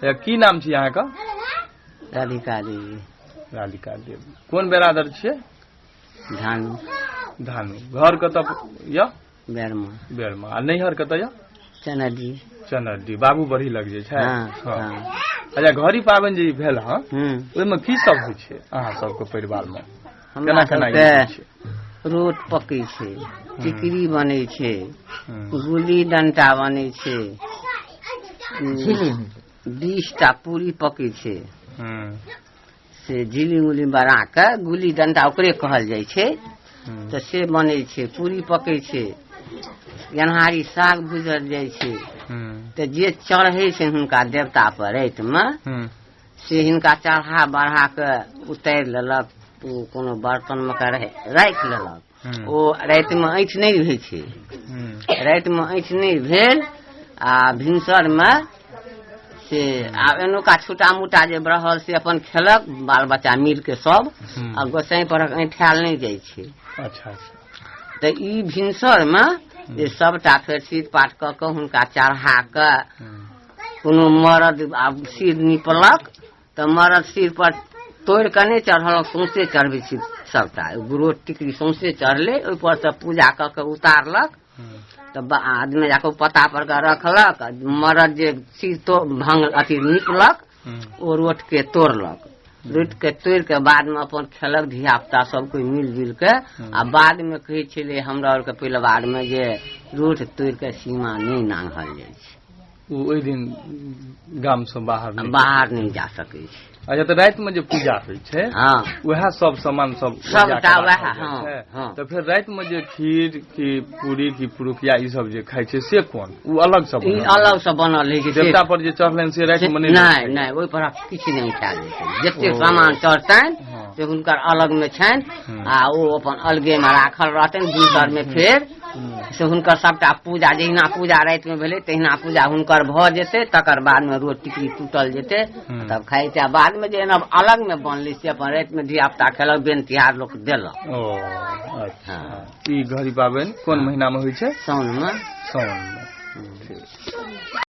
की नाम छी अहाँके? राधिका देवी। राधिका देवी। कोन बेरादर छियै? धानु। धानु। घर कतऽ यऽ? बेरमा। बेरमा। आ नैहर कतऽ यऽ? चनडी। चनडी, बाबू बढ़ी लग जे छै। हाँ, हाँ। अच्छा, घड़ी पाबनि जे ई भेल हँ, ओहिमे की सब होइ छै अहाँ सबके परिवार मे? हमरा केना केना ई सबके होइ छै? रोट पकै छै, टिकरी बनै छै, गुल्ली डंटा बनै छै, 20टा पूरी पकै छै। से झिली उली बना कऽ गुल्ली डंटा ओकरे कहल जाइ छै। तऽ से बनै छै, पूरी पकै छै, गेन्हारी साग भूजल जाइ छै। तऽ जे चढ़ै छै हुनका देवता पर रातिमे, से हिनका चढ़ा बढ़ा कऽ उतारि लेलक, ओ कोनो बर्तनमे कऽ राखि लेलक। ओ रातिमे ऐंठ नहि होइ छै। रातिमे ऐंठ नहि भेल आ भिनसरमे से आब एनुका छोटा मोटा जे रहल से अपन खेलक बाल बच्चा मिल के सब। आ गोसाई परक ऐंठायल नहि जाइ छै। अच्छा अच्छा। तऽ ई भिनसरमे जे सबटा फेर सीत पाठ कऽ कऽ हुनका चढ़ा कऽ कोनो मरद आब सिर निपलक तऽ मरद सिर पर तोड़ि कऽ नहि चढ़लक, सौंसे चढ़बै छी सबटा गुरो टिकरी सौंसे चढ़लै। ओहिपर सँ पूजा कऽ कऽ उतारलक तऽ आदमी जाकऽ पत्ता पर कऽ रखलक। मरद जे सिर तो भंग अथी निपलक, ओ रोट के तोड़लक। रोट के तोड़ि के बादमे अपन खेलक धिया पुता सब कोइ मिल जुलि के। आ बादमे कहै छलै हमरा आरके परिवारमे जे रोट तोड़ि के सीमा नहि नांघल जाइ छै। ओ ओहि दिन गाम से बाहर नहि बाहर नहि जा सकै छै। अच्छा, तऽ राति में जे पूजा होइ छै, वएह सब सामान सब सबटा ओरिया कऽ वएह, राखल जाइ हाँ, छै? हाँ। तऽ फेर राति में जे खीर की पूरी की पुरुकिया ई सब जे खाइ छै से कोन? ओ अलग से ई बनल? अलग से बनल होइ छै से- देवता पर जे चढ़लनि से राति में नहि? नहि नहि, ओहि पर किछु नहि खायल जेतै। जते ओ। सामान चढ़तनि से हुनकर अलग मे छनि। आ ओ अपन अलगे मे राखल रहतनि। भिनसर मे फेर से हुनकर सबटा पूजा, जहिना पूजा रातिमे भेलै तहिना पूजा हुनकर भऽ जेतै। तकर बादमे रोट टिकरी टूटल जेतै, तब खाइ छै। आ बादमे जे एना अलगमे बनलै से अपन रातिमे धिया पुता खेलक, बेन तिहार लोक देलक। ओ अच्छा। ई घड़ी पाबनि कोन महीना मे होइ छै? साउनमे। साउन मे। ठीक।